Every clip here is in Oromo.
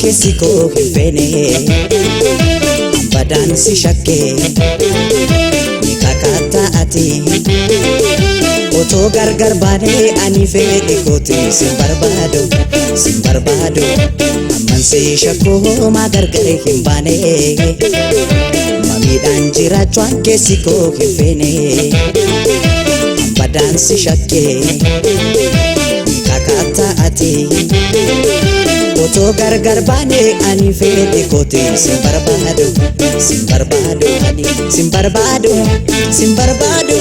keessi koo hin feene. Ambadaan si shakkee ni kakaatta ati. Otoo gargar baanee ani fedhi kooti sin barbaadu, sin barbaadu. Amman si shakkuu homaa gargar hin baane. Mamiidhaan jiraachuun keessi koo hin feene. Ambadaan si shakkee ni kakaatta ati. Otoo gargar baanee ani fedhi kooti sin barbaadu, sin barbaadu ani sin barbaadu, sin barbaadu.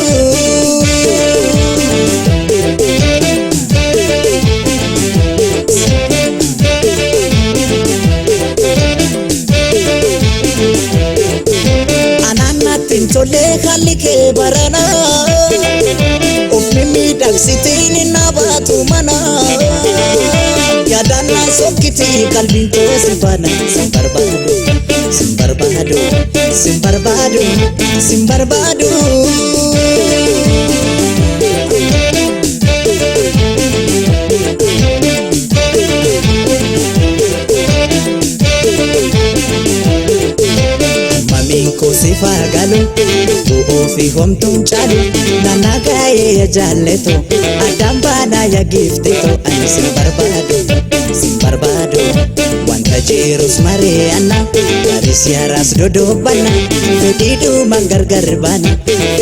Anaan natti hin tolle haalli kee barana. Of mimmiidhagsitiin na baatu mana. Yaadaan na sokkiti qalbiin koo si bana. Sin barbaadu, sin barbaadu, sin barbaadu, sin barbaadu. Mamiin koo si faagalu bu'uu fi homtuun caalu nana gaa'ee ya jaalletu addaan baanaa ya giiftetu ani sin barbaadu, sin barbaadu. Wanta jirus mari'anna garis yaras dodobbanna fedhiidhumaan gargar baana,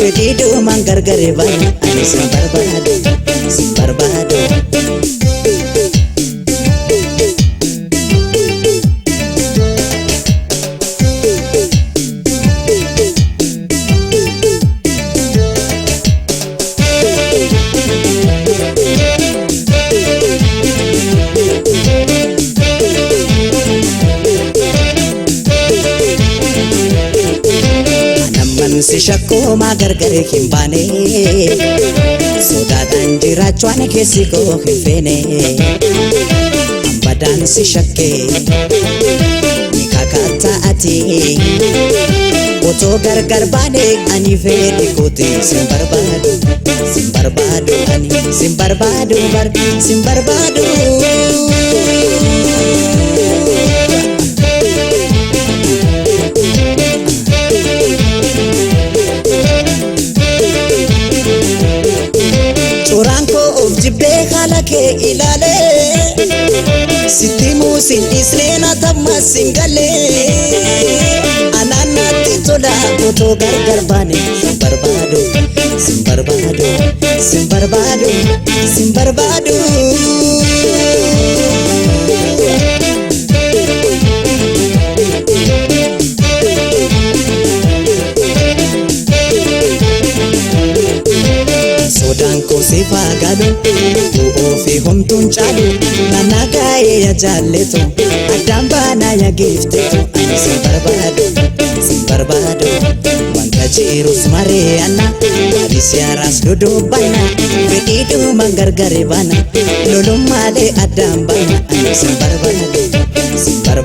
fedhiidhumaan gargar baana ani sin barbaadu, sin barbaadu. Anamman si shakkoomaa gargar hin baane. Sodaadhaan jiraachuun keessi koo hin feene. Ambadaan si shakkee ni kakaatta ati. Otoo gargar baane ani fedhi kooti sin barbaadu, sin barbaadu ani sin barbaadu bar sin barbaadu. Coraan koo of jibbee haala kee ilaalee sitti muusin dhiisnee na tammas hin galee. Anaan natti tola otoo gargar baane sin barbaadu, sin barbaadu, sin barbaadu, sin barbaadu. Sodaan koo si faagalu bu'uu fi homtuun caalu nana gaa'ee ya jaalletu addaan baanaa ya giiftetu ani sin barbaadu, sin barbaadu. Wanta jirus mari'anna garis yaras dodobbanna fedhiidhumaan gargar baana lolummaalee addaan baana ani sin barbaadu, sin barbaadu.